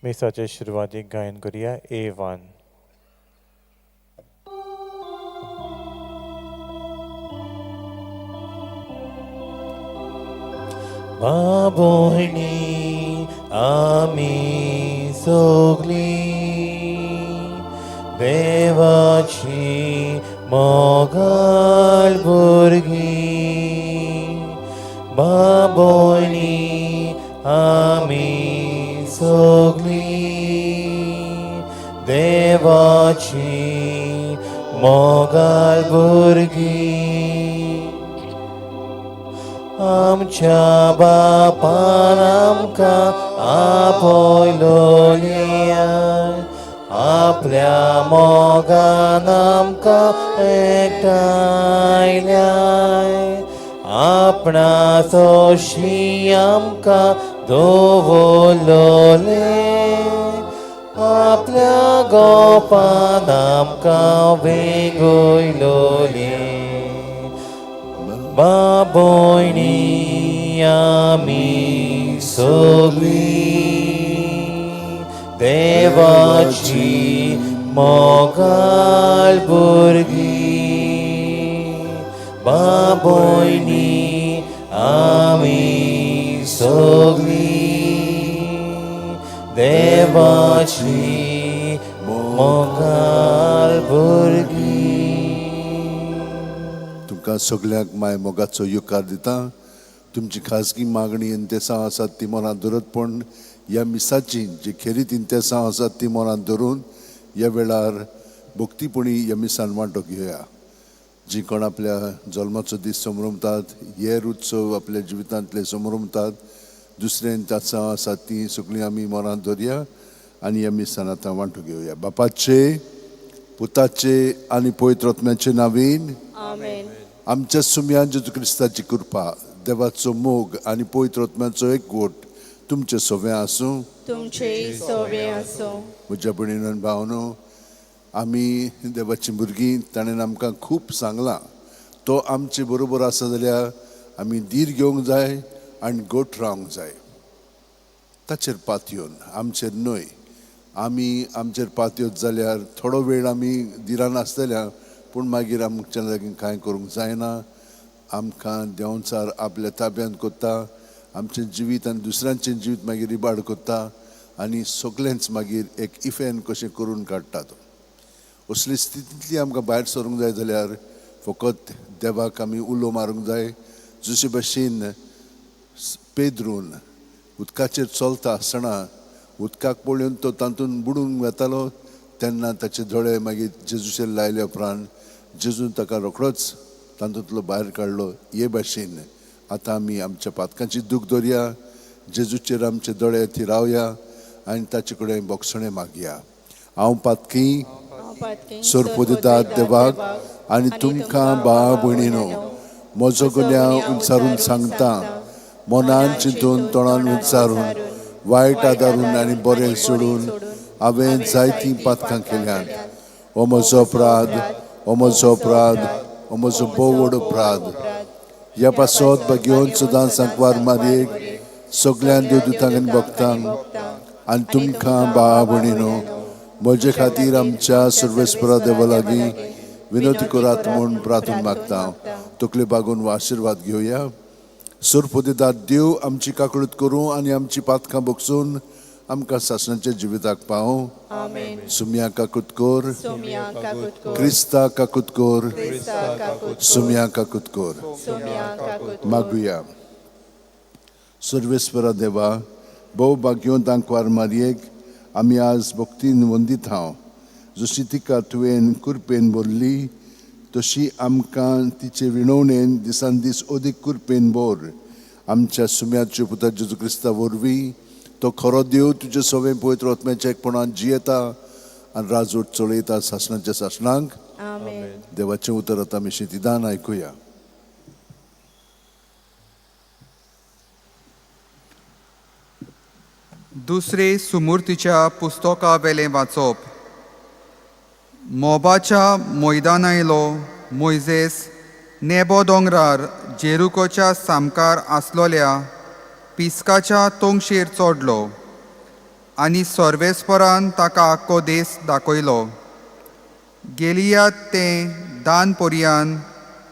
मिसाचे सुरवातीक गायन करुया ए1. बाबोयणी आमी सगळीं देवाची मोगाळ भुरगीं. बाबोयणी आमी सगळीं देवाची मोगाळ भुरगीं. आमच्या बापान आमकां आपयलोल्या आपल्या मोगान आमकां एकठांयल्या आपणा सोशी आमकां दवरलोले आपल्या गोपान आमकां वेंगयलोले. बाबोयणी आमी सगळीं देवाची मोगाळ भुरगीं. बाबोयणी आमी सगळीं देवाची मोगाळ भुरगीं. तुमकां सगल्यांक माय मोगाचो येवकार दिता. तुमची खाजगी मागणी इंतेसांव आसात ती मनांत धरत, पूण ह्या मिसाची जी खेरीत इंतेसांव आसात ती मनांत धरून ह्या वेळार भक्तीपणी ह्या मिसान वांटो घेवया. जी कोण आपल्या जल्माचो दीस समरमतात, हेर उत्सव आपल्या जिवितांतले समरमतात, दुसरे इंतेसांव आसात ती सगळीं आमी मनांत धरया आनी ह्या मिसान आतां वांटो घेवया. बापाचे, पुताचे आनी पवित्र आत्म्याचे नावीन. आमेन. आमच्या सुम्यान जेजू क्रिस्ताची कृपा, देवाचो मोग आनी पवित्र आत्म्याचो एकवट तुमचे सोवे आसूं. तुमचे सोवे आसूं. म्हज्या भयणीन भावनो, आमी देवाची भुरगीं. ताणें आमकां खूब सांगलां. तो आमचे बरोबर आसा जाल्यार आमी धीर घेवंक जाय आनी गोठ रावंक जाय. ताचेर पातयेवन, आमचेर न्हय. आमी आमचेर पातयेत जाल्यार थोडो वेळ आमी धिरान आसतल्या, पूण मागीर आमच्या लागीं कांय करूंक जायना. आमकां देंवचार आपल्या ताब्यांत कोत्ता, आमचें जिवीत आनी दुसऱ्यांचें जिवीत मागीर इबाड कोत्ता आनी सगळेंच मागीर एक इफेन कशें करून काडटा तो. असली स्थितींतली आमकां भायर सरूंक जाय जाल्यार फकत देवाक आमी उलो मारूंक जाय. जशे भशेन पेद्रून उदकाचेर चलता आसतना उदकाक पळोवन तो तातूंत बुडून वतालो, तेन्ना ताचे दोळे मागीर जेजूचेर लायले उपरांत जेजून ताका रोखडोच तातूंतलो भायर काडलो. हे भाशेन आतां आमी आमच्या पातकांची दूख दवरया, जेजूचेर आमचे दोळे थिरावया आनी ताचे कडेन बोगसणें मागया. हांव पातकी सोरपोदितात देवाक आनी तुमकां भाव भयणीनो म्हजो गुन्यांव उंचारून सांगता. मनान चिंतून, तोंडान उच्चारून, वायट आदारून आनी बरें सोडून हांवें जायतीं पातकां केल्यांत. हो म्हजो अपराध, हो म्हजो अपराध, हो म्हजो भोव व्हड अपराध. ह्या पासत भाग्योन सदां सांकवार मारयेक, सगळ्यां देवदूतांक आनी भक्तांक आनी तुमकां भाव भयणीनो म्हजे खातीर आमच्या सर्वेस्परा देवा लागीं विनवती करात म्हूण प्रार्थना मागता. तकले बागून वा आशिर्वाद घेवया. सोरपोदेदार देव आमची काकळूत करूं आनी आमची पातकां बगसून आमकां सासणाच्या जिविताक पावूं. आमेन. सुम्या काकूत कर. सोम्या काकूत कर. क्रिस्ता काकूत कर. क्रिस्ता काकूत कर. सुम्या काकूत कर. सोम्या काकूत कर. मागुया. सर्वेस्परा देवा, भोव भाग्योन तांकवार मारयेक आमी आज भक्तीन वंदीत हांव. जशी तिका तुवें कुरपेन भरली, तशी आमकां तिचे विणवणेन दिसान दीस अदीक कुरपेन भर. आमच्या सुम्याच्यो पुता जेजू क्रिस्ता वरवीं. तो खरो देव, तुजे सवें पवित्र आत्म्याच्या एकपणान जियेता आनी राजवट चलयता सासणाच्या सासणांक. आमेन. देवाचें उतर आतां आमी शितिदान आयकुया. दुसरे सुमूर्तीच्या पुस्तका वेलें वाचप. मोबाच्या मैदानायलो मोयजेस नेबो दोंगरार जेरुकोच्या सामकार आसलोल्या पिस्काच्या तोंगशेर चडलो आनी सर्वेस्परान ताका आख्खो देस दाखयलो. गेलियात तें दान पोरयान,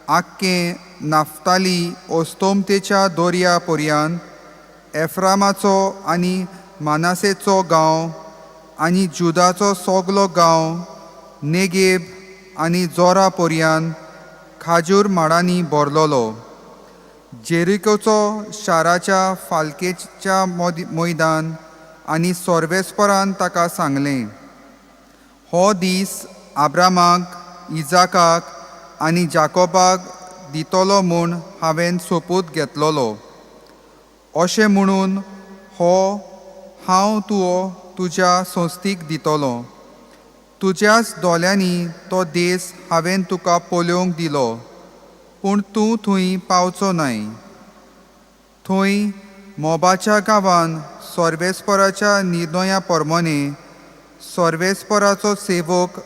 आक्कें नाफ्ताली ओस्तोमतेच्या दोर्या पोरयान, एफ्रामाचो आनी मानासेचो गांव आनी जुदाचो सगलो गांव, नेगेब आनी जोरा पोरयान खाजूर माडांनी भरलोलो. जेरिकोचो शाराच्या फालकेच्या मैदान आनी सर्वेस्परान ताका सांगलें, हो दीस आब्रामाक, इजाकाक आनी जाकोबाक दितलो म्हूण हांवें सोपूत घेतलोलो. अशें म्हणून हो हांव तुवो तुज्या संस्थीक दितलो. तुज्याच दोळ्यांनी तो देस हांवें तुका पळोवंक दिलो, पूण तूं थंय पावचो न्हय. थंय मोबाच्या गांवान सर्वेस्पराच्या निर्णया प्रमाणे सर्वेस्पराचो सेवक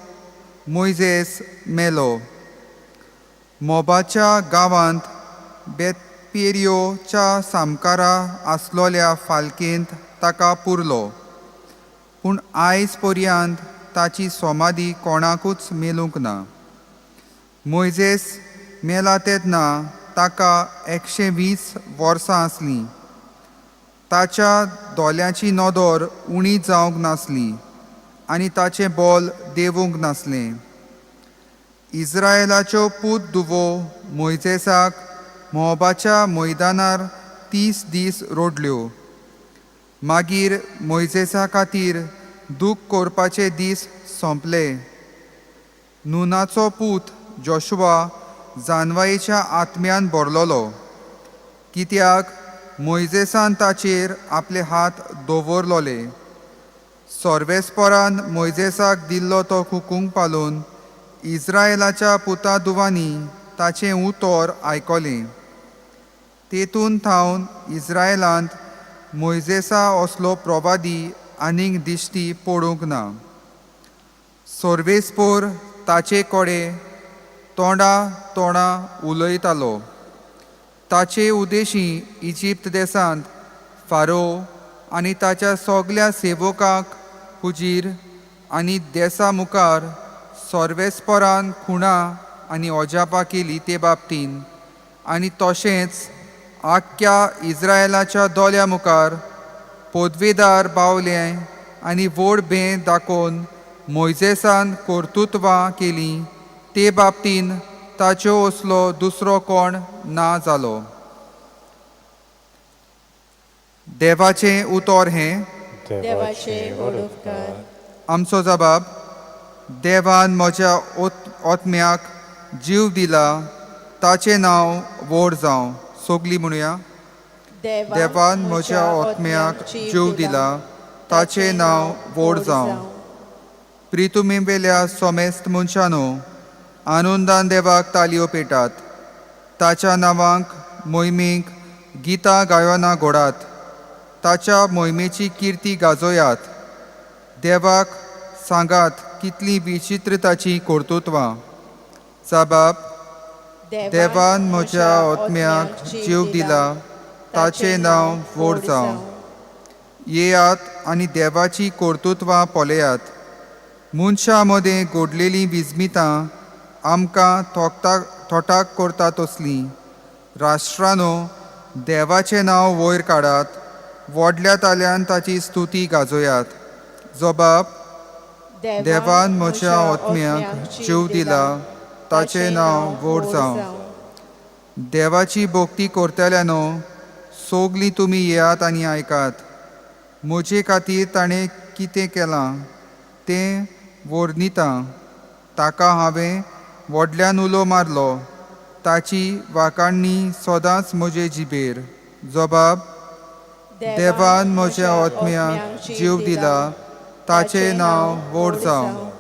मोयजेस मेलो. मोबाच्या गांवांत बेतपेरियोच्या सामकारा आसलोल्या फालकेंत ताका पुरलो, पूण आयज पर्यंत ताची समाधी कोणाकूच मेलूंक ना. मोयजेस मेला तेन्ना ताका 120 वर्सां आसलीं. ताच्या दोळ्यांची नदर उणी जावंक नासली आनी ताचें बोल देंवूंक नासलें. इस्रायलाच्यो पूत दुवो मोयजेसाक मोबाच्या मैदानार 30 दीस रोडल्यो. मागीर मोयजेसा खातीर दूख करपाचे दीस सोंपले. नुनाचो पूत जोशुआ जानवायेच्या आत्म्यान भरलोलो, कित्याक मोयजेसान ताचेर आपले हात दवरलोले. सर्वेस्परान मोयजेसाक दिल्लो तो हुकूम पाळून इस्रायलाच्या पुता दुवांनी ताचें उतर आयकलें. तेतून थावन इस्रायलांत मोयजेसा असलो प्रवादी आनीक दिश्टी पडूंक ना. सर्वेस्पोर ताचे कडेन तोंडा तोंडा उलयतालो. ताचे उदेशी इजिप्त देशांत फारो आनी ताच्या सगल्या सेवकांक हुजीर आनी देसा मुखार सर्वेस्परान खुणा आनी अजापां केली ते बाबतीन, आनी तशेंच आख्ख्या इस्रायलाच्या दोळ्या मुखार पदवेदार बावले आनी व्हड भें दाखोवन मोयजेसान कर्तुत्वां केलीं ते बाबतीन ताच्यो असलो दुसरो कोण ना जालो. देवाचें उतर हें. देवाचे व्हड उपकार. आमचो जबाब, देवान म्हज्या आत्म्याक जीव दिला, ताचें नांव व्हड जावं. सगलीं म्हणुया, देवान म्हज्या आत्म्याक जीव दिला, ताचें नांव व्हड जावं. प्रितुमेवेल्या सोमेस्त मनशानो, आनंदान देवाक तालयो पेटात, ताच्या नांवाक मोहिमेक गितां गायनां घोडात, ताच्या मोहिमेची किर्ती गाजोयात. देवाक सांगात कितली विचित्र ताची कर्तृत्वां. साबाब, देवान म्हज्या आत्म्याक जीव दिला, ताचें नांव व्हड जावं. येयात आनी देवाची कर्तृत्वां पळयात. मनशां मदें घडलेलीं विस्मितां आमकां थोटाक करता तसलीं. राष्ट्रानो, देवाचें नांव वयर काडात, व्हडल्या ताल्यान ताची स्तुती गाजोयात. जबाब, देवान म्हज्या आत्म्याक जीव दिला, ताचें नांव व्हड जावं. देवाची भक्ती करतल्यानो, सगलीं तुमी येयात आनी आयकात. म्हजे खातीर ताणें कितें केलां तें वर्णिता. ताका हांवें व्हडल्यान उलो मारलो, ताची वाखाणणी सदांच म्हजे जिबेर. जबाब, देवान म्हज्या आत्म्याक जीव दिला, ताचें नांव व्हड जावं.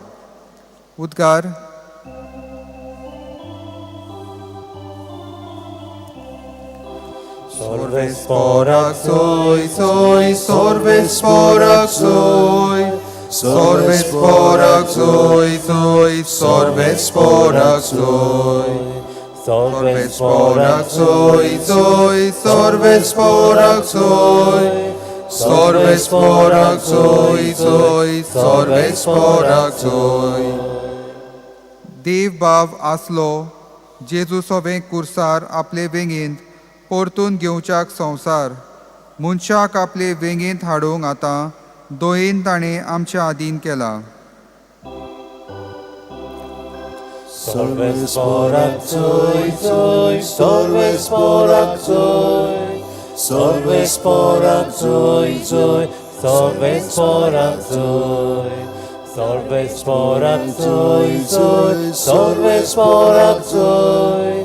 उद्गार. Sorvespora soy, soy, sorvespora soy, sorvespora soy, soy, sorvespora soy, सर्वेस्पोराक सोय सोय सर्वेस्पोराक सोय सर्वेस्पोराक सोय सोय सर्वेस्पोराक सोय. देव बाव आसलो जेजू सोबें कुर्सार आपले वेंगेंत परतून घेवच्याक संवसार मनशाक आपले वेंगेंत हाडूंक आतां दोयेन ताणें आमच्या आदीन केला. सर्वेस्पोराक सोय सोय सर्वेस्पोराक सोय सर्वेस्पोराक सोय सोय सर्वेस्पोराक सोय सर्वेस्पोराक सोय सोय सर्वेस्पोराक सोय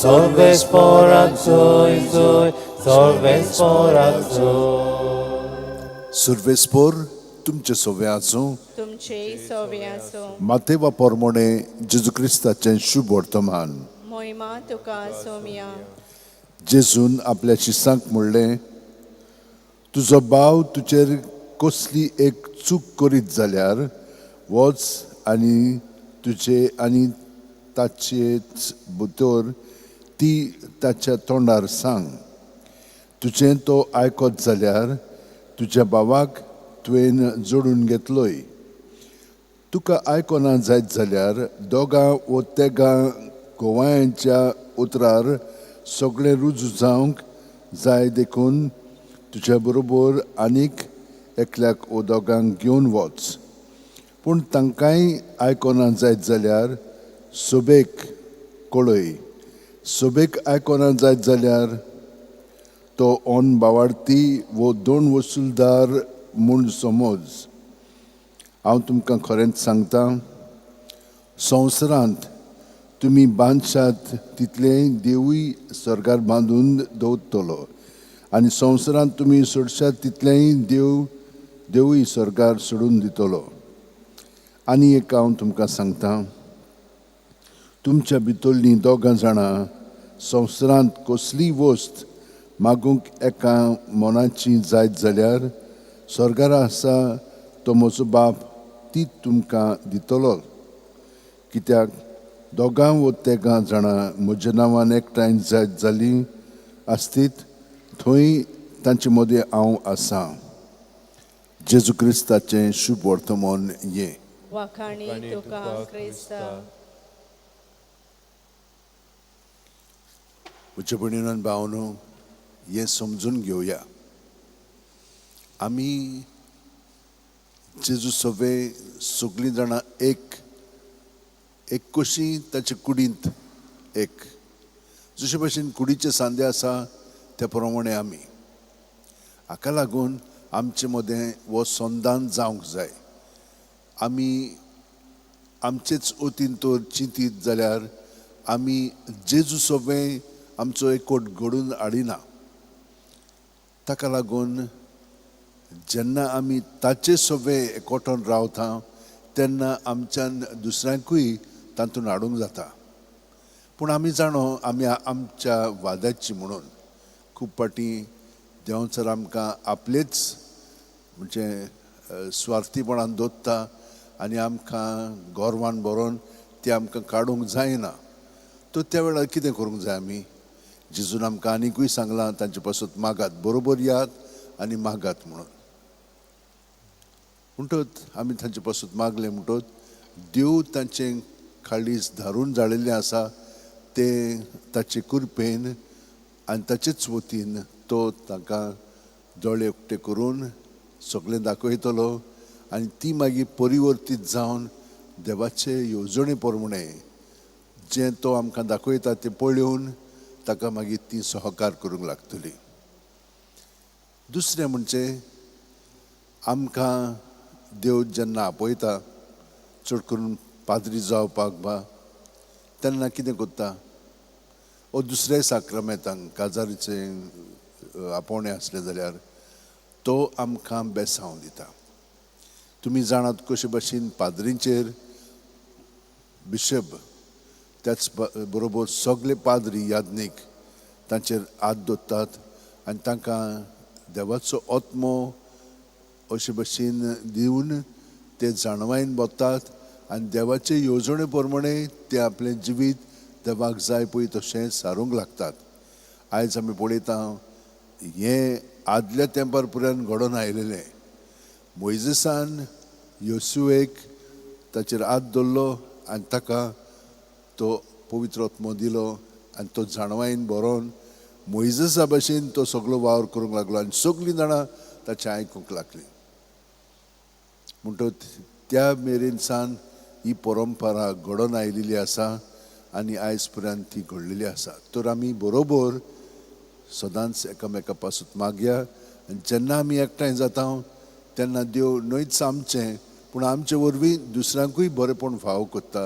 सर्वेस्पोराक सोय सोय सर्वेस्पोराक सोय. सुर्वेस्पोर तुमचे सोवे आसूं, तुमचे सोवे आसूं. मातेवा पोरमोणे जेजू क्रिस्ताचें शुभ वर्तमान. मोहिमा तुका सोम्या. जेजून आपल्या शिसांक म्हणलें, तुजो भाव तुजेर कसली एक चूक करीत जाल्यार वच आनी तुजे आनी ताचेच भितर ती ताच्या तोंडार सांग. तुजें तो आयकत जाल्यार तुज्या भावाक तुवें जोडून घेतलोय. तुका आयकना जायत जाल्यार दोगां वो तेगां गोवायांच्या उतरार सगळें रुजू जावंक जाय, देखून तुज्या बरोबर आनीक एकल्याक वो दोगांक घेवन वच. पूण तांकांय आयकना जायत जाल्यार सोबेक कळय. सोबेक आयकना जायत जाल्यार तो ऑन बावाडती वो दोन वसुलदार म्हूण समज. हांव तुमकां खरेंच सांगता, संवसारांत तुमी बांदशात तितलें देवूय सर्गार बांदून दवरतलो आनी संवसारांत तुमी सोडशात तितलेंय देवूय सर्गार सोडून दितलो. आनी एक हांव तुमकां सांगता, तुमच्या भितरलीं दोगां जाणां संवसारांत कसलीय वस्त मागूंक एका मनाची जायत जाल्यार सर्गार आसा तो म्हजो बाप ती तुमकां दितलो. कित्याक दोगां वो तेगां जाणां म्हज्या नांवान एकठांय जायत जालीं आसतीत थंय तांचे मदें हांव आसा. जेजू क्रिस्ताचें शुभ वर्तमान हें. वाखाणी तुका क्रिस्ता. म्हज्या भयणीन भावनो, हें समजून घेवया. आमी जेजू सवे सगळीं जाणां एक एक कशी ताचे कुडींत एक, जशे भशेन कुडीचे सांदे आसा त्या प्रमाणे आमी. हाका लागून आमचे मदें हो संदान जावंक जाय. आमी आमचेच वतीन तर चिंतीत जाल्यार आमी जेजू सवे आमचो एकवट घडून हाडिना. ताका लागून जेन्ना आमी ताचे सवे एकवटोन रावता तेन्ना आमच्यान दुसऱ्यांकूय तातूंत हाडूंक जाता. पूण आमी जाणो आमी आमच्या वाद्याची म्हणून खूब फावटी देंवचार आमकां आपलेच म्हणजे स्वार्थीपणान दवरता आनी आमकां गोरवान भरोन ती आमकां काडूंक जायना. तर त्या वेळार कितें करूंक जाय आमी? जेजून आमकां आनिकूय सांगलां, तांचे पासत मागात, बरोबर यात आनी मागात म्हणून. म्हणटत आमी तांचे पासत मागलें म्हणटत देव तांचें खाळीस धारून जाळिल्लें आसा तें ताचे कृपेन आनी ताचेच वतीन तो तांकां दोळे उक्ते करून सगळें दाखयतलो आनी ती मागीर परिवर्तीत जावन देवाचे येवजणे प्रमाणे जें तो आमकां दाखयता तें पळोवन ताका मागीर ती सहकार करूंक लागतली. दुसरें म्हणजे आमकां देव जेन्ना आपयता चड करून पाद्री जावपाक बा तेन्ना कितें करता, ओ दुसऱ्या साक्रामेंतांक काजारीचें आपोवणें आसलें जाल्यार तो आमकां बेसांव दिता. तुमी जाणात कशे भशेन पाद्रींचेर बिशप त्याच बरोबर सगळे पाद्री याज्ञीक तांचेर हात दवरतात आनी तांकां देवाचो आत्मो अशे भशेन दिवन ते जाणवायेन बगतात आनी देवाचे येवजणे प्रमाणे ते आपलें जिवीत देवाक जाय पळय तशें सारूंक लागतात. आयज आमी पळयता हें आदल्या तेंपार पुरान घडोवन आयलेलें. मोयजेसान योसुवेक ताचेर हात दवरलो आनी ताका तो पवित्र आत्मो दिलो आनी तो जाणवायेन बरोवन मोयजेसा भशेन तो सगलो वावर करूंक लागलो आनी सगळीं जाणां ताचें आयकूंक लागलीं. म्हणटकच त्या मेरेन सान ही परंपरा घडोवन आयिल्ली आसा आनी आयज पर्यंत ती घडलेली आसा. तर आमी बरोबर सदांच एकामेका पासून मागया आनी जेन्ना आमी एकठांय जाता तेन्ना देव न्हयच आमचें पूण आमचे वरवीं दुसऱ्यांकूय बरेंपण फावो करता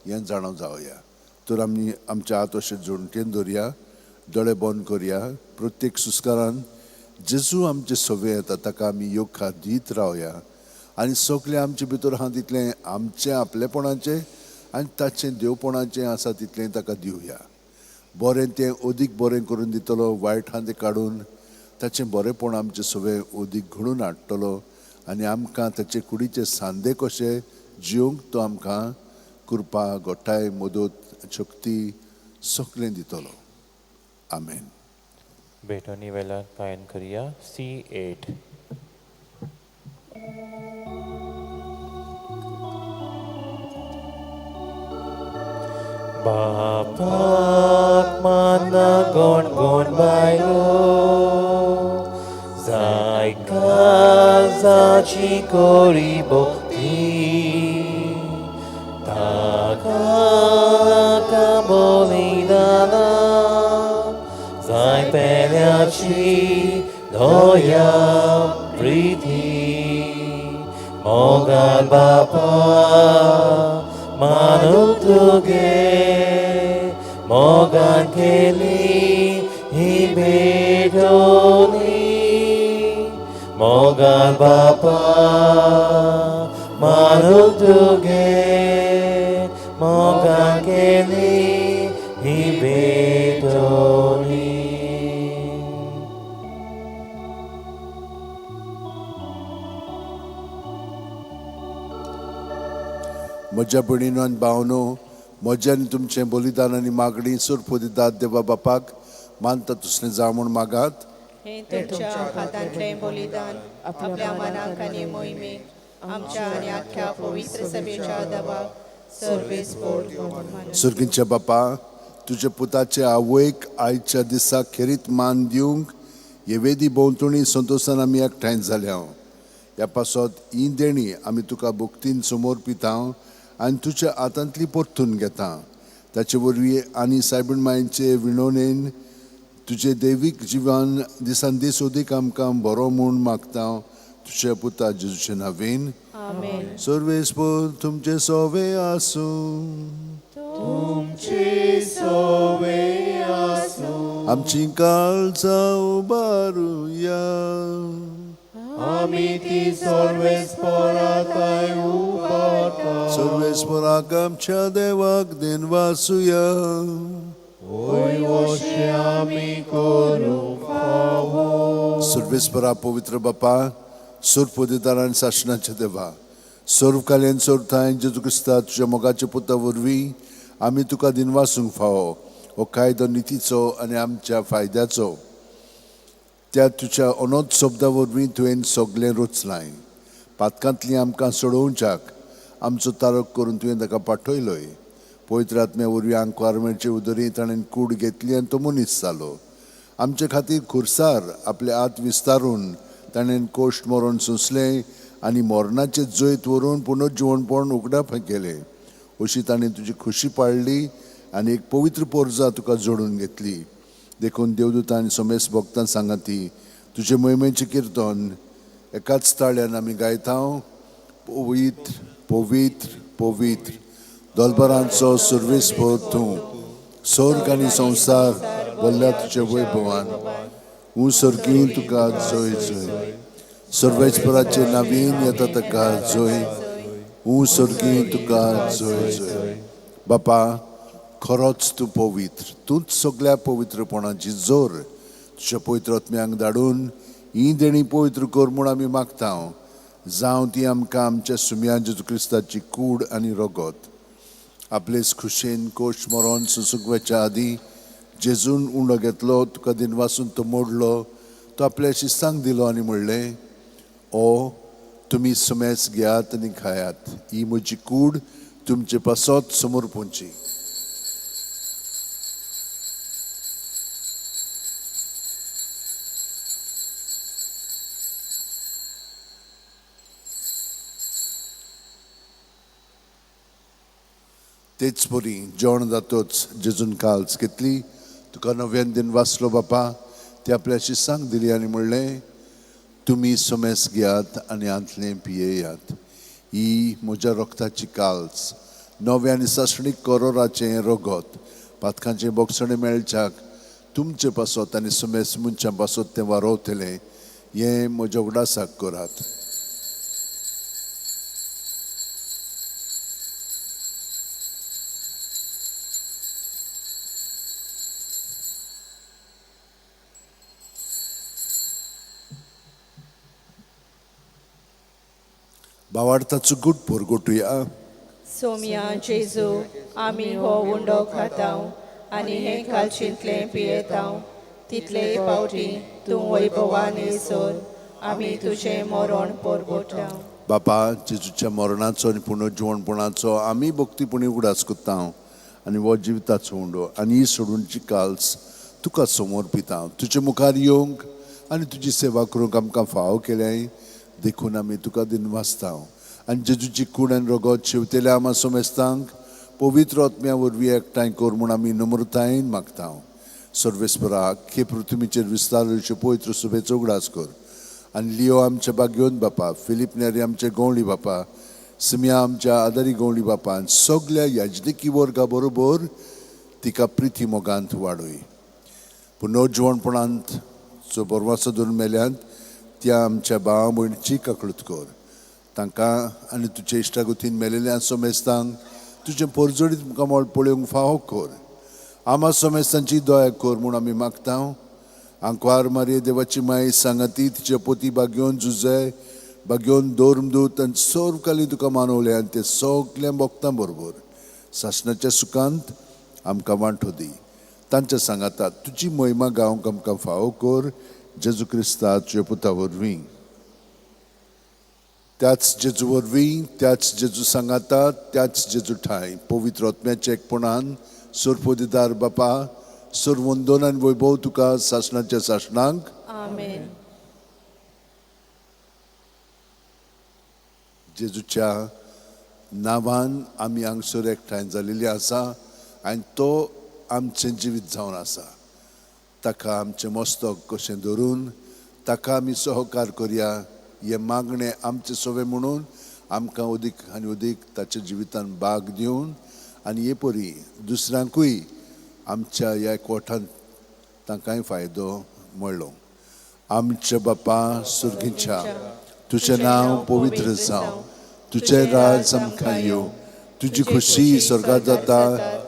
हें जाणा जावया. तर आमी आमच्या हात अशें जोणटेन दवरया, दोळे बंद करया. प्रत्येक सुस्कारान जेजू आमचे सवे येता ताका आमी योगकार दीत रावया आनी सगळें आमचे भितर आहा तितलें आमचें आपलेपणाचें आनी ताचें देवपणाचें आसा तितलें ताका दिवया. बरें तें अदीक बरें करून दितलो, वायट आहा तें काडून ताचें बरेंपण आमचें सगळें अदीक घडोवन हाडटलो आनी आमकां ताचे कुडीचे सांदे कशे जिवंक तो आमकां कृपा, गोठाय, मदत, शक्ती सगळें दितलो. आमेन. भेटवणी वेळार गायन करुया C8. बापाक माना गोण गोण बायलो जाय काजाची कोरी भक्ती ताका बलिदाना जाय पेल्याची दया प्रिती मोगाल बापा मानून तुगे मोगान केली ही भेटोनी मोगाल बापा मानून तुगे मोगान केली ही भेटोनी. म्हज्या भयणीनो आनी भावनो, म्हज्या आनी तुमचें बलिदान आनी मागणी सुरपुदिदात देवा बापाक मानता तसलें जावं म्हूण मागात. हें तुमच्या हातांतलें बलिदान आपल्या मनाक आनी मोहिमेक आमच्या आनी आख्ख्या पवित्र सभेच्या दबाक सर्वेस्पोर. सुर्गींच्या बापा, तुज्या पुताचे आवयक आयच्या दिसा खेरीत मान दिवंक हे वेदी भोंवतणी संतोशान आमी एकठांय जाल्या. ह्या पासत ही देणी आमी तुका भक्तीन समोर पिता आनी तुज्या हातांतली परतून घेता. ताचे वरवीं आनी सायबीण मायेचे विणवणेन तुजें दैवीक जिवन दिसान दीस अदीक आमकां बरो म्हूण मागता. तुज्या पुता जेजूचे नांवेन. आमेन. सर्वेस्पोर तुमचे सोवे आसूं. तुमचे सोवे आसूं. आमची काळजां उबारुया. आमी ती सर्वेस्पोराताय उबारता. सर्वेस्पोराक आमच्या देवाक दिनवासुया. वय वशें आमी करूंक फावो. सर्वेस्परा पवित्र बापा, सर्वपदिदार आनी सासणाच्या देवा, सर्वकालीन सर्वथाय जेजू क्रिस्ता तुज्या मोगाच्या पुता वरवीं आमी तुका दिनवासूंक फावो. हो कायदो नितीचो आनी आमच्या फायद्याचो. त्या तुज्या अनोत शब्दा वरवीं तुवें सगळें रचलाय. पातकांतली आमकां सोडोवच्याक आमचो तारक करून तुवें ताका पाठयलोय. पवित्र आत्म्या वरवीं आंकवार मेळचे उदरी ताणें कूड घेतली आनी तो मनीस जालो. आमचे खातीर खुर्सार आपले हात विस्तारून ताणें कोश्ट मरण सोंसलें आनी मरणाचें जैत व्हरून पुनर्जिवणपण उगडाप केलें. अशी ताणें तुजी खुशी पाळ्ळी आनी एक पवित्र पोरजा तुका जोडून घेतली. देखून देवदूतां आनी समेस भक्तां सांगा ती तुजे मोहिमेचें किर्तन एकाच ताळ्यान आमी गायता. पवित्र पवित्र पवित्र दोलबरांचो सुर्वेस्पोर तूं, स्वर्ग आनी संवसार भरल्या तुज्या वैभवान. ऊं सर्गी तुका जय जय. सर्वेस्पराचे नवीन येता ताका जय. ऊं सर्गी तुका जय जय. बापा, खरोच तूं पवित्र, तूंच सगळ्या पवित्रपणाची जोर. तुज्या पवित्र आत्म्यांक धाडून ही देणी पवित्र कर म्हूण आमी मागता. जावं ती आमकां आमच्या सुम्या जेजू क्रिस्ताची कूड आनी रगत. आपलेच खुशेन कोश मरोन सुसूंक वचच्या आदीं जेजून उंडो घेतलो, तुका दिनवासून तो मोडलो, तो आपल्या शिस्तांक दिलो आनी म्हणलें, ओ तुमी सुमेस घेयात आनी खायात, ही म्हजी कूड तुमचे पासत समोर पोंची. तेच परी जेवण जातोच जेजून काल्स घेतली, तुका नव्यान दिन वाचलो बापा, ते आपल्या शिस्तांक दिली आनी म्हणलें, तुमी सुमेस घेयात आनी आंतलें पियेयात, ही म्हज्या रोगताची काल्स, नव्या आनी सासणीक करोराचें रगत, पातकांचें बोगसणें मेळच्याक तुमचे पासत आनी सुमेस मनशां पासत तें वारोवतलें, हें म्हज्या उगडासाक करात. बावार्थाचो गुट पोरगोटुया. सोम्या जेजू, आमी हो उंडो खातांव आनी हें कालशींतलें पियेतांव, तितले पावटी तूं वैभवान येसर आमी तुजें मरण पोरगोटांव. बापा, जेजूच्या मरणाचो आनी पुनर्जिवणपणाचो आमी भक्तीपणी उगडास करता आनी हो जिविताचो उंडो आनी ही सोडूनची काल्स तुका समोर पिता. तुजे मुखार येवंक आनी तुजी सेवा करूंक आमकां फावो केल्याय देखून आमी तुका दिनवासता. आनी जेजूची कूड आनी रगत शेवतेल्या आमा सोमेस्तांक पवित्र आत्म्या वरवीं एकठांय कर म्हूण आमी नम्रतायेन मागता. सर्वेस्परा, आख्खे पृथ्वीचेर विस्तार पवित्र सुबेचो उगडास कर आनी लियो आमच्या बागयोन बापा, फिलीप नेरी आमचे गवळी बापा, सिमिया आमच्या आदारी गवळी बापा आनी सगल्या याजनिकी वर्गा बरोबर तिका प्रिती मोगांत वाडय. पुनर्जिवणपणांत जो बरवासो धरून मेल्यांत त्या आमच्या भावा भयणीची काकळूत कर. तांकां आनी तुजे इश्टागतीन मेलेल्या सोमेस्तांक तुजें परजडीत मुखामळ पळोवंक फावो कर. आमा सोमेस्तांची दया कर म्हूण आमी मागता. आंकवार मारये देवाची माय सांगाती तिचे पोती बागयोन जुजे बागयोन दोर्मदूत आनी सर्वकाली तुका मानवले आनी ते सगल्या भक्तां बरोबर सासणाच्या सुखांत आमकां वांटो दी. तांच्या सांगाता तुजी महिमा गावंक आमकां फावो कर, जेजू क्रिस्ता तुज्या पुता वरवीं. त्याच जेजू वरवीं, त्याच जेजू सांगाता, त्याच जेजू ठांय पवित्र आत्म्याच्या एकपणान सोरपोदिदार बापा, सर्वंदन आनी वैभव तुका सासणाच्या सासणांक. आमेन. जेजूच्या नांवान आमी हांगसर एकठांय जालेली आसा आनी तो आमचें जिवीत जावन आसा. ताका आमचें मस्तक कशें धरून ताका आमी सहकार करया हें मागणें आमचें सवे म्हणून आमकां अदीक आनी अदीक ताच्या जिवितान भाग दिवन आनी हे परी दुसऱ्यांकूय आमच्या ह्या कोठांत तांकांय फायदो मेळ्ळो. आमच्या बापा सुर्गीच्या, तुजें नांव पवित्र जावं, तुजें राज आमकां येवं, तुजी खुशी स्वर्गांत जाता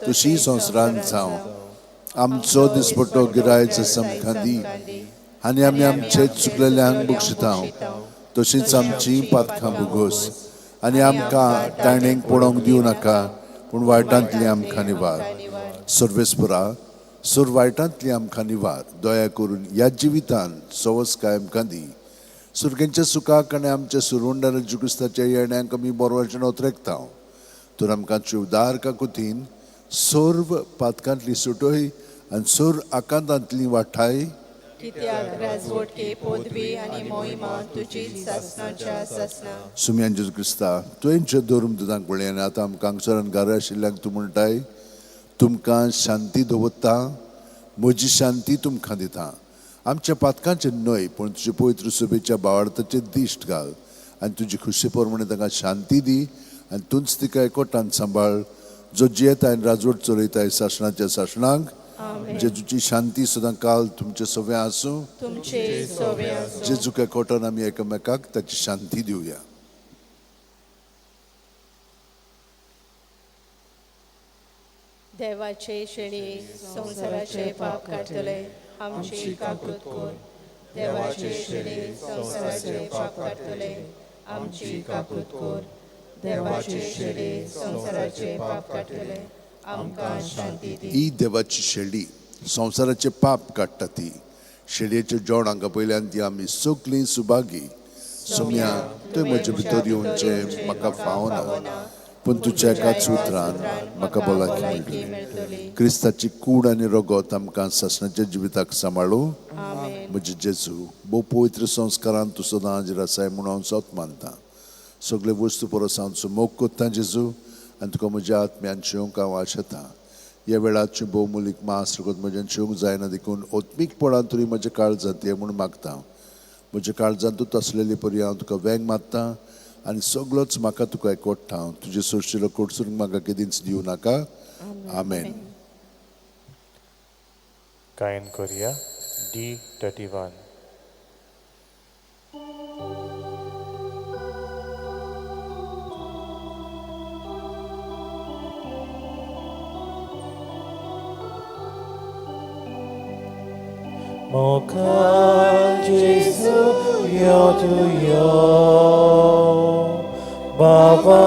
तशी संवसारांत जावं. आमचो दिसपट्टो गिरायच आमकां दी आनी आमी आमचे चुकलेल्यांक बक्षिता तशींच आमची पातकां भोगोस आनी आमकां ताणेक पळोवंक दिवं नाका पूण वायटांतली आमकां निवार. सर्वेस्परा, सर वायटांतली आमकां निवार. दया करून ह्या जिवितान सवसकाय आमकां दी. सुर्गेंच्या सुखाक आनी आमच्या सुरवंडार जेजू क्रिस्ताच्या येण्याक आमी बरवाचें ओतरेकता. तर आमकां उदार काकुतीन सर्व पातकांतली सुटय आनी सर्व आकांतांतली वाठाय. कित्याक राजवटकी पदवी आनी मोहिमा तुजी सासणाच्या सासणा. सुम्यान जेजू क्रिस्ता, तुवें जे धर्म दुदांक पळय आनी आतां आमकां हांगसरान घरा आशिल्ल्यांक तूं म्हणटाय, तुमकां शांती दवरता, म्हजी शांती तुमकां दिता. आमच्या पातकांचेर न्हय पूण तुजे पवित्र सभेच्या बावार्थाचेर दिश्ट घाल आनी तुजी खुशी प्रमाणे तांकां शांती दी आनी तूंच तिका एकवटान सांबाळ, जो जियेता आनी राजवट चलयताय सासणाच्या सासणाक. जेजूची शांती सदां काल तुमचे सगळें आसूं. तुमचे सगळें आसूं. जेजूक एकवटान आमी एकामेकाक ताची शांती दिवया. देवाचे शेळी संवसाराचे पाप काडटले, आमची काकूत कर. देवाचे शेळी संवसाराचे पाप काडटले, आमची काकूत कर. देवाचे शेळी संवसाराचे पाप काडटले, आमकां शांती दी. ही देवाची शेळी संवसाराचे पाप काडटा. ती शेळयेचे जेवण हांगा पयल्यान ती आमी सगळीं सुभागी. सोम्या, तुवें म्हजे भितर येवचें म्हाका फावना, पूण तुज्या एकाच उतरान म्हाका भलायकी मेळटली. क्रिस्ताची कूड आनी रगत आमकां सासणाच्या जिविताक सांबाळू. म्हजे जेजू, भोव पवित्र संस्कारान तूं सदां हाजीर आसाय म्हूण हांव सोत मानता. सगळे वस्तू परस हांव तुजो मोग कोत्ता जेजू, आनी तुका म्हज्या आत्म्यान शिवंक हांव आशेतां. ह्या वेळार भोवमुलीक मास रगत म्हज्यान शिवंक जायना, देखून ओत्मीकपणान तुमी म्हज्या काळजांत ये म्हूण मागता. म्हज्या काळजांत तूं तसलेली परी हांव तुका वेंग मारता आनी सगळोच म्हाका तुका एकवटा. तुजे सोंशिलो कोडसून म्हाका केदींच दिवं नाका. आमेन. गायन करूया D 31. Mokal Jesu yo tu yo, Baba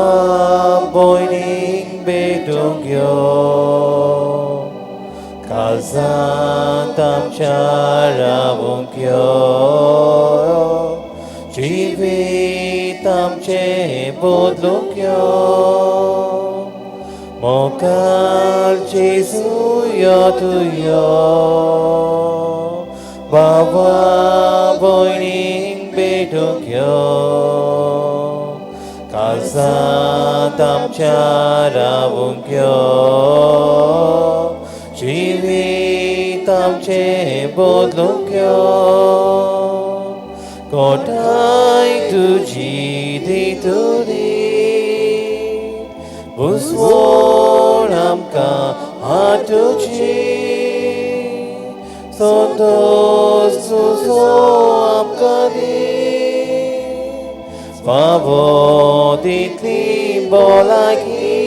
boining bedung yo, Kazantam charavung yo, Jivitam che bodlung yo, Mokal Jesu yo tu yo, Baba boining bedung yo, Kazantam charavung yo, Jivitam che bodlung yo, Kotai tuji di tudi, Buswonam ka hatuchi, Sondos tuzo amkadi, Favoditli bolaki,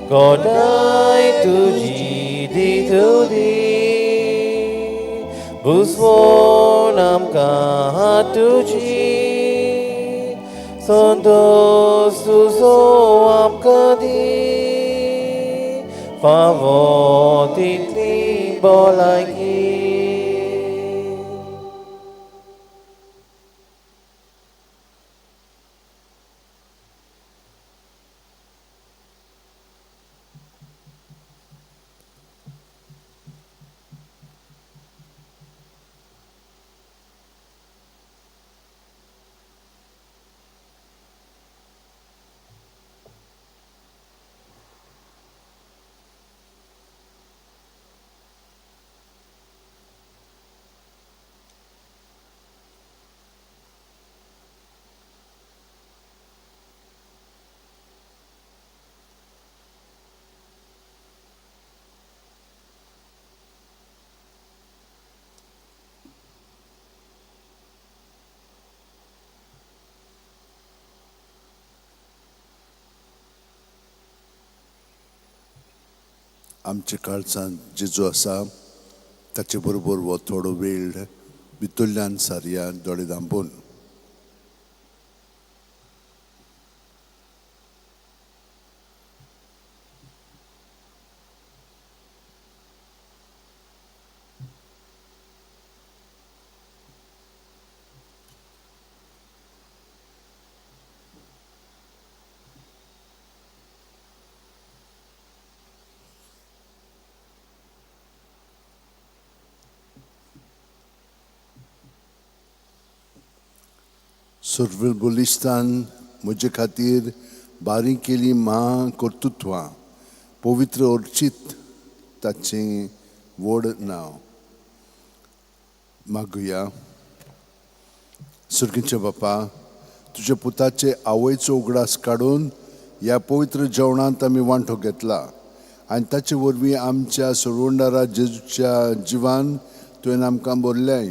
Godai tuji di tudi, Buswonam ka hatuchi, Sondos tuzo amkadi, Favoditli bolaki. आमच्या काळजांत जेजू आसा ताचे बरोबर हो थोडो वेळ भितरल्यान सारया, दोळे धांपून. सर्व बलिस्तान म्हजे खातीर बारीक केली म्हा कर्तृत्वां, पवित्र अर्चीत ताचें व्हड नांव. मागुया. सुर्गीच्या बापा, तुज्या पुताचे आवयचो उगडास काडून ह्या पवित्र जेवणांत आमी वांटो घेतला आनी ताचे वरवीं आमच्या सोडवणदारा जेजूच्या जिवान तुवें आमकां बरल्याय.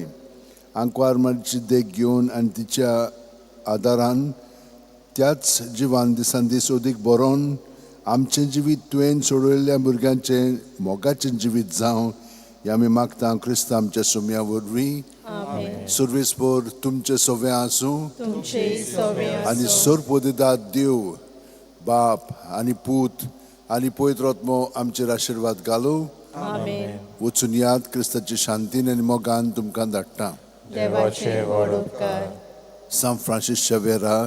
आंकवार मारीची देख घेवन आनी तिच्या आदारान त्याच जिवान दिसान दीस अदीक बरोवन आमचें जिवीत तुवें सोडयल्ल्या भुरग्यांचें मोगाचें जिवीत जावं हें आमी मागता क्रिस्तांव आमच्या सुम्या वरवीं. सर्वेस पोर तुमचें सगळें आसूं तुमचे सवे आनी सर्वपदिदात देव बाप आनी पूत आनी पवित्र आत्मो आमचेर आशिर्वाद घालूं. आमेन. वचून याद क्रिस्ताचे शांतीन आनी मोगान तुमकां धाडटा. देवाचे व्हड उपकार. सांत फ्रांसीस शेवेरा,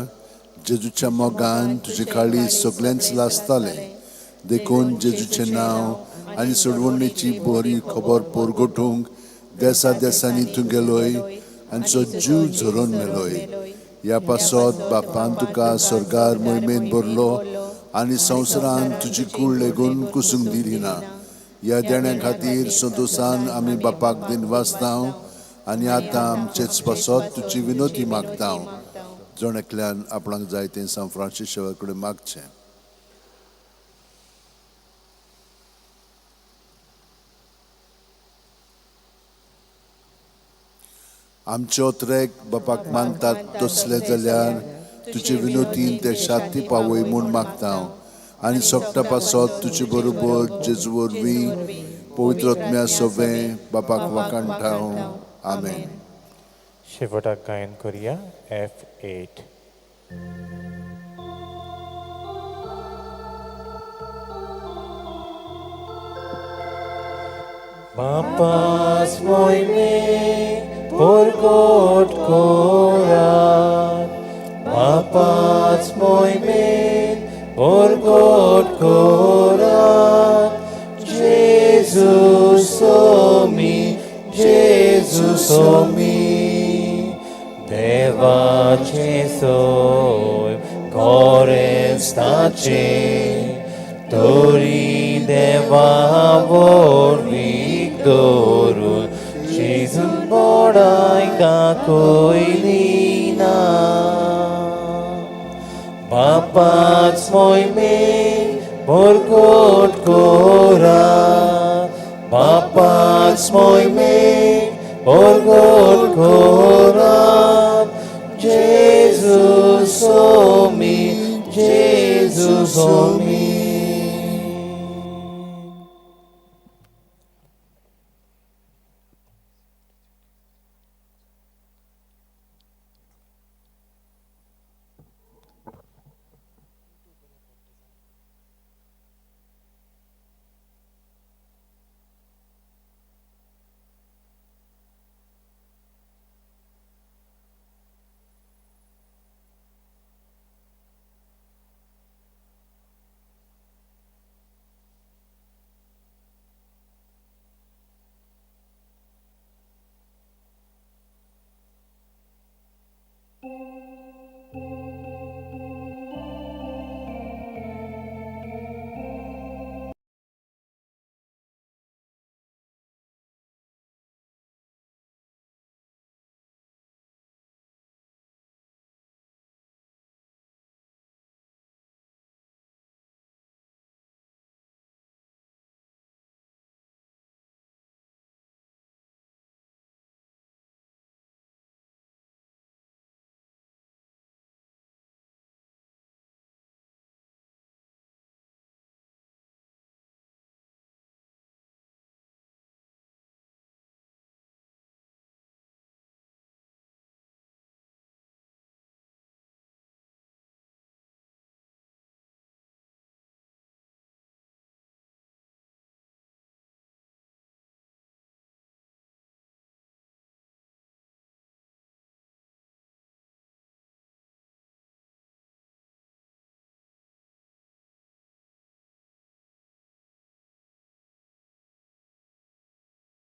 जेजूच्या मोगान तुजे काळीज सगळ्यांच लासतालें, देखून जेजूचें नांव आनी सोडवणेची बरी खबर पोरगोटूंक देसा देसांनी तूं गेलोय आनी सो जीव झरोवन मेलोय. ह्या पासत बापान तुका स्वर्गार मोहिमेन भरलो आनी संवसारान तुजी कूळ लेगून कुसूंक दिली ना. ह्या देण्या खातीर संतोशान आमी बापाक दिनवासता आनी आतां आमचेच पासत तुजी विनोती मागता. जण एकल्यान आपणाक जाय तें सांत फ्रांसीस शेवा कडेन मागचें. आमचे ओत्रेक बापाक मानतात तसले जाल्यार तुजे विनोतीन ते शांती पावय म्हूण मागता आनी सोगटा पासत तुजे बरोबर जेजू वरवीं पवित्र आत्म्या सवें बापाक वाखाणटा. आमेन. शेवटाक गायन करूया F8. Mapas moime porgot korat, Mapas moime porgot korat, Jesus omi, Jesus omi, देवाचे सोय गोरेस्ताचे, तोरी देवा वरवीं दवरून जेजून बडाय दाखयली ना. बापाच मोहिमेन बरगोट कोरा, बापाच मोहिमेन बरगोट कोरा, Jesus omi, Jesus omi.